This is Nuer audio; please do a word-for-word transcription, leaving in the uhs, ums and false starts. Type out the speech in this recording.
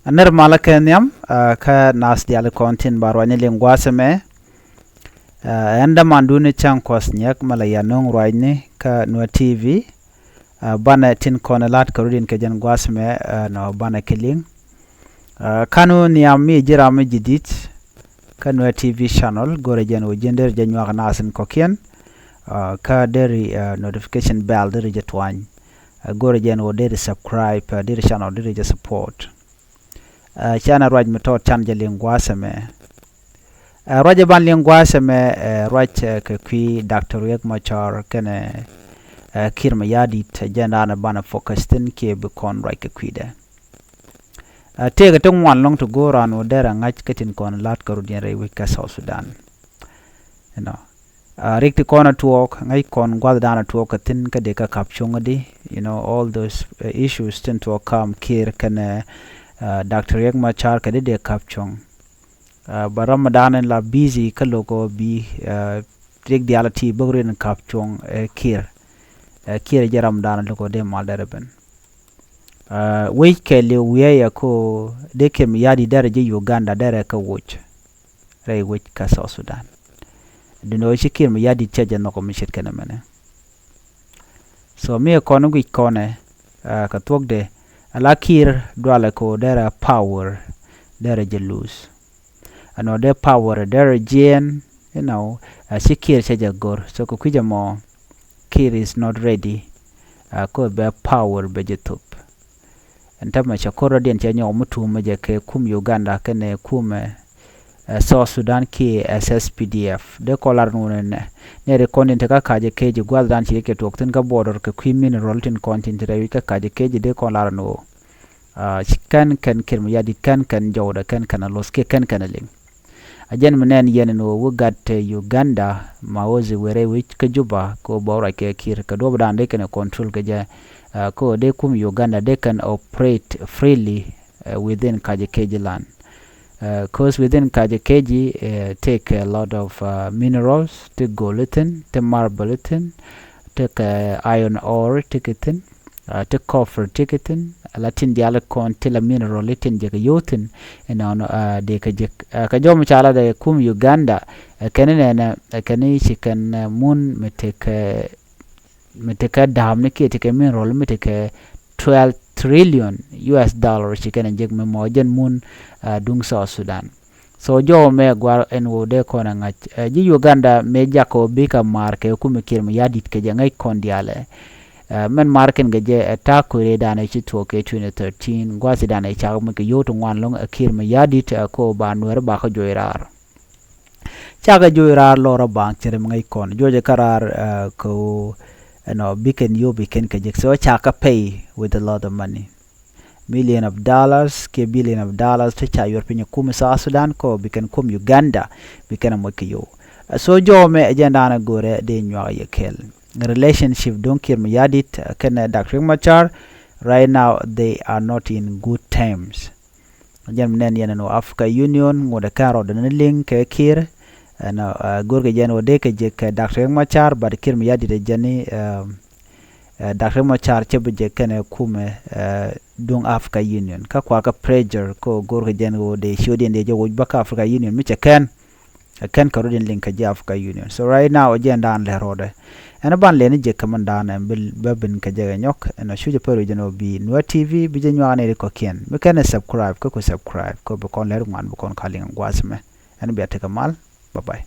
Nɛr malä kɛ nhiam, ah, kä naath diaal kɔn tin ba ruacni liŋ gua̱a̱th ɛmɛ. Ah, ɛn dämandun ni cäŋ kuɔth nyɛk mɛ la ya nöŋ ruacni kä Nuer T V. Ah, banɛ tin kɔn lat kɛ rut in kɛ jɛn gua̱a̱th ɛmɛ, ah, nɔ banɛ kɛ liŋ. Ah, kanu nhiam mi ji̱ ram mi ji̱ di̱t kä Nuer T V channel, go̱rɛ jɛn ɣöö ji̱n deri jɛ nyuak naath in kɔ̱kiɛn. Ah, kä deri, ah, notification bell deri jɛ tuany. Ah, go̱rɛ jɛn ɣöö deri subscribe, ah, deri channel deri jɛ support. Ah, canɛ ruac mi tɔt can jɛ liŋ gua̱a̱th ɛmɛ. Ah, ruac ɛ ban liŋ gua̱a̱th ɛmɛ, ah, ruac, ah, kɛ kui̱ Doctor Riek Machar kɛnɛ, ah, Kiir Mayardit, ah, jɛn daanɛ banɛ focus thin kiɛ bi kɔn ruac kɛ kui̱dɛ. Ah, tëëkɛ ti ŋuan lɔ̱ŋ ti go̱o̱r an wä derɛ ŋa̱c kä tin kɔn la̱t kä rut yɛn rɛy wec kä South Sudan. You know, ah, rik ti kɔn a tuɔɔk, ŋäc kɔn gua̱th da̱a̱n a tuɔɔk kä thi̱n kä dee kä kap cuŋ di, you know, all those, uh, issues tin tuɔɔk kam Kiir kɛnɛ, uh, Doctor Riek Machar kɛ di dee kap cuŋ. Uh, ba ram da̱a̱n in la busy kä lo̱k ɔ bi, uh, rik diaal a ti bäk rin kap cuŋ, uh, Kiir. Uh, Kiir jɛ ram da̱a̱n a lo̱k ɔ dee mal derɛ ben. Uh, wec kɛ liw wiɛyɛ ko dee Kiir Mayardit derɛ ji̱ Uganda derɛ kä woc rɛy wec kä South Sudan. Duundɛ ɣöö ci Kiir Mayardit cɛ jɛ nhɔk mi ce̱tkɛ nɛmɛnɛ. So mi ɛ kɔn guic kɔnɛ, ah, kɛ thuɔ̱kdɛ, ala Kiir dualɛ ko derɛ power derɛ jɛ lose. Ɛnɔ dee power derɛ jiɛn, you know, ah, ci Kiir cɛ jɛ go̱r. So kɛ kui̱c ɛmɔ Kiir is not ready, ah, ko bɛ power bɛ jɛ thop. Ɛn täämɛ cɛ ko̱r rɔ̱diɛn cɛ nyɔk mi tuumɛ jɛ kɛ kum Uganda kɛnɛ kumɛ, eh, South Sudan kiɛ S S P D F. Dee kɔn lar ni wun ɛnɛ. Nɛɛri kɔn tin te kä ka̱c ɛ keci gua̱thdan ci kɛ tuɔk thi̱n kä border kɛ kui̱ mineral tin kɔn tin te rɛy wi̱c kä ka̱c ɛ keci dee kɔn lar ni wun. Ah, ci kɛn kɛn Kiir Mayardit kɛn kɛn jɔwdɛ kɛn kɛn a lo̱th kiɛ kɛn kɛn a liŋ. A jɛn mi nɛn yɛn ni wä wi gat te Uganda ma wä zi were wi̱c kä Juba kɛ wä bä ruac kɛ Kiir kɛ duɔp dan dee kɛn control kɛ jɛ, ah, kɛ wä dee kum Uganda dee kɛn operate freely, ah, within Kajo Keji land. Ah, cause within Kajo Keji, eh, take a lot of, ah, minerals, ti gold thin, ti marble thin, ti kɛ iron ore ti kɛ thin. Ah, ti copper ti kɛ thin, ala tin diaal kɔn ti la mineral tin jɛ kɛ yo̱o̱ thin, inɔnɔ, ah, dee kɛ jek. Ah, kɛ jɔm ca la dee kum Uganda, ah, kɛn nɛnɛ, ah, kɛn ci kɛn, ah, mun mi tekɛ, mi tekɛ daham ni kiɛ tekɛ mineral mi tekɛ twelve trillion U S dollar ci kɛn jek mi mɔ jɛn mun, ah, duŋ South Sudan. So jɔw mɛ guar ɛn ɣöö dee kɔn ɛ ŋa̱c. Eh, ji̱ Uganda mëë jakɔ bikɛ maar kɛ kumɛ Kiir Mayardit kɛ jɛ ŋäc kɔn diaalɛ. Eh, mɛn maar kɛn kɛ jɛ, eh, ta̱a̱ ko̱rɛ danɛ ci tuɔɔk kɛ twenty thirteen, gua̱a̱thi danɛ cak mi kɛ yio̱w ti ŋuan lɔ̱ŋ, eh, Kiir Mayardit, eh, ko ba Nuɛr bakɔ juɔc raar. Cakɛ juɔc raar lɔrä baŋ cɛ rɛ mi ŋäc kɔn. Juɔcɛ kä raar, eh, kɛ ɣöö, eh, ɛnɔ bikɛn yio̱w bikɛn kɛ jɛ. So cakɛ pay with a lot of money. Million of dollars kiɛ billion of dollars ti ca yuɔr piny kum South Sudan kɔ bikɛn kum Uganda bikɛn a moc kɛ yio̱w. So jɔw mɛ ɛ jɛn daanɛ go̱rɛ dee nyuak yɛ kɛl. Relationship duŋ Kiir Mayardit, uh, kɛnɛ Doctor Riek Machar, right now they are not in good terms. Jɛn mi nɛn yɛn ɛn wä Africa Union ŋuɔ̱t ɛ kɛn rɔɔdɛ ni liŋ kɛ Kiir. Ɛn, uh, go̱rkɛ jɛn wä dee kɛ jek kɛ Doctor Riek Machar, but Kiir Mayardit ɛ jɛn ni, um, eh, Doctor Machar cɛ bi jɛ kɛnɛ kumɛ, eh, duŋ Africa Union. Kä kuakä pressure kɛ ɣöö go̱rkɛ jɛn ɣöö dee ciötdiɛn dee jɛ woc bä kä Africa Union mi cɛ kɛn. Ɛ kɛn kɛ rut in liŋ kɛ ji̱ Africa Union. So right now ɛ jɛn daan lɛ rɔɔdɛ. Ɛn ban lɛni jɛ kɛ mɛn daan ɛn bi bä bin kɛ jɛ kɛ nyɔk. Ɛn ɔ cu jɛ pär wi̱c jɛn ɣöö bi Nuer T V bi jɛ nyuak nɛy ri kɔ̱kiɛn. Mi kɛn ɛ subscribe kä ku subscribe kɛ bi kɔn lɛr ŋuan bi kɔn ka liŋ gua̱a̱th mɛ. Ɛn bia tekɛ mal. Bye bye.